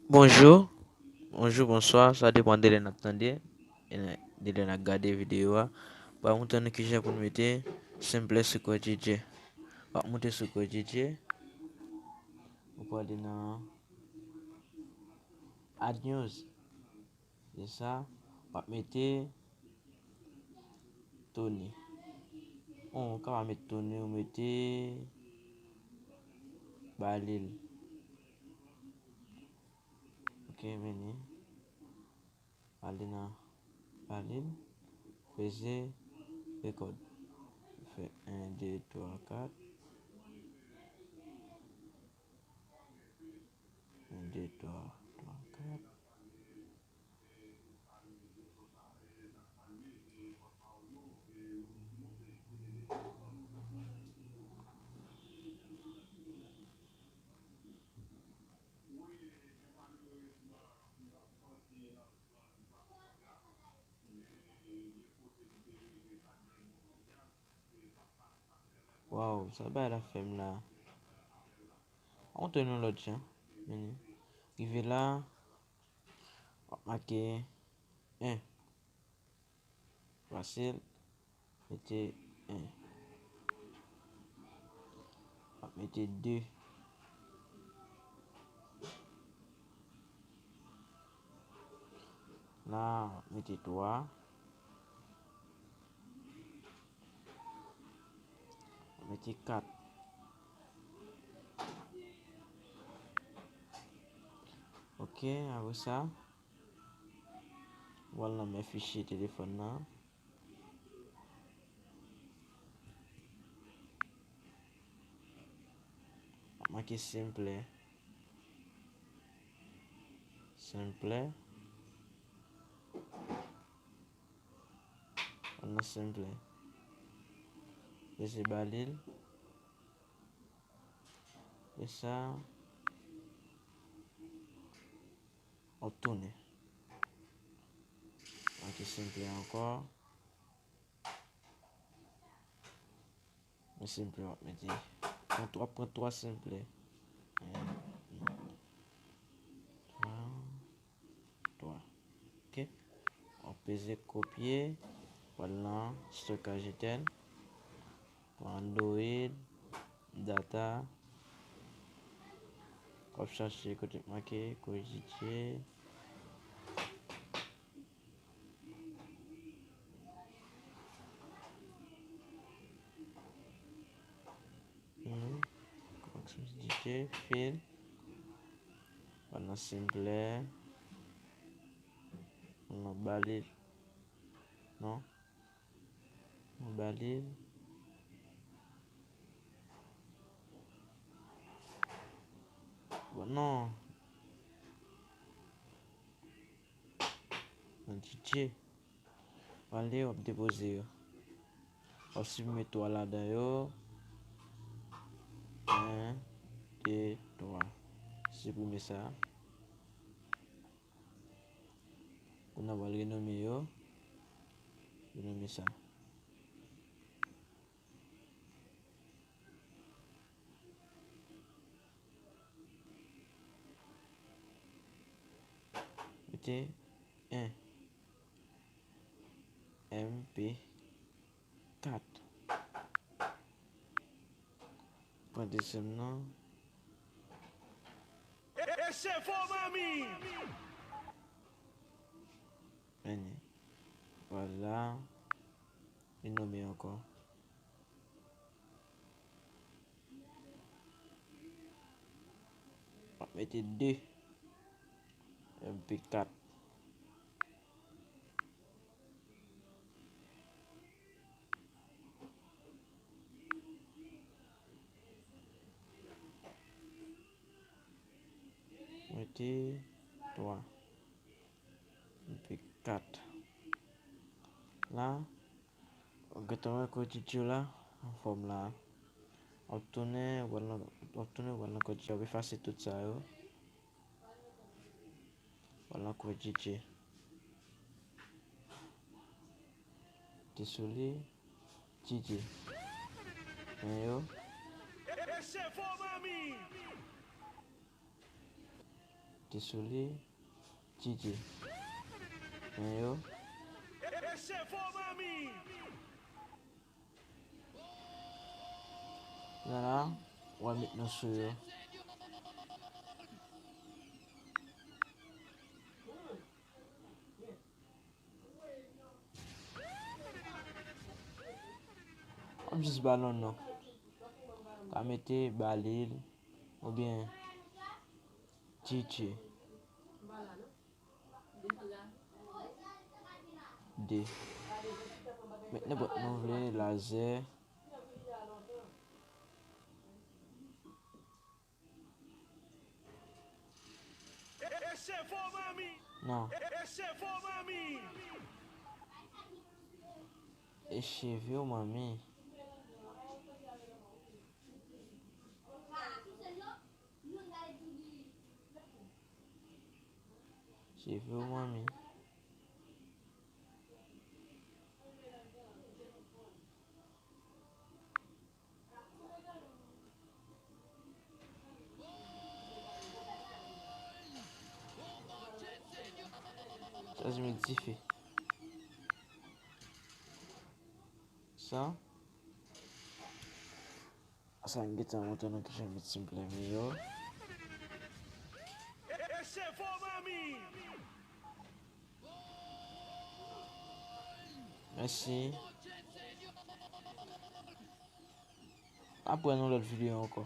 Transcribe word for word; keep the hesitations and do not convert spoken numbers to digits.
Bonjou, bonjou, bonswa, sa depann de lè n ap tande, e de lè n ap gade videyo a. M pral montre nou kijan pou n mete Simple Secret D J. W ap monte Secret D J, ou prale nan Add News. Se sa, w ap mete Tony. Bon, ou kapab mete Tony, ou mete Balil. Ok, vini. Ale nan Balil. Peze rekòd. Fè en, de, twa, kat. En, de, twa, twa, kat. Waw, sa bagay la fè m la. Montre nou lòt jan. Vini. Rive la, w ap make en. Fasil. Mete en. W ap mete de. La, w ap mete twa. W ap mete kat. Ok, apre sa, w al nan men fichye telefòn nan. W ap make Simple. Simple. Al nan Simple. Peze Balil. Apre sa, w ap tounen. Make Simple ankò. Men Simple w ap mete. Pran twa, pran twa Simple. En, twa, twa. Ok. W ap peze kopye. W al nan stokaj entèn. Pran Android, data. W ap chache kote k make, kote k make. Hmm. Koneksyon D J, fin. Pral nan Simple. Pral nan Balil. Non. Nan Balil. Bon, non. Nan D J. Pale, w ap depoze yo. W ap siprime twa ladan yo. En, de, twa. Siprime sa. Kounye a, w al renome yo. Renome sa. Mete en. M P kat. Pran dezyèm nan. E se fò manmi. Vini. Vwala. Li nonmen ankò. W ap mete de. M P kat. Mete twa. Epi kat. La, w gentan wè kò D J la, anfòm la. W ap tounen, w al nan, w ap tounen, w al nan kò D J, w ap efase tout sa yo. W al nan kò D J. Te sou li, D J. Men yo. E se fò manmi. Te sou li, G G. Men yo. Nan la, w a met nou sou yo. W ap jis ba l yon non. Ka mete Balil oubyen Tchitchi. De. Met nenpòt non w vle, Lazè. Non. E cheve w, manmi. Cheve w, manmi. Chanje met dife. Sa. Sa m gentan montre nou kijan met ti blèm yo. Mèsi. Apre nou lòt videyo ankò.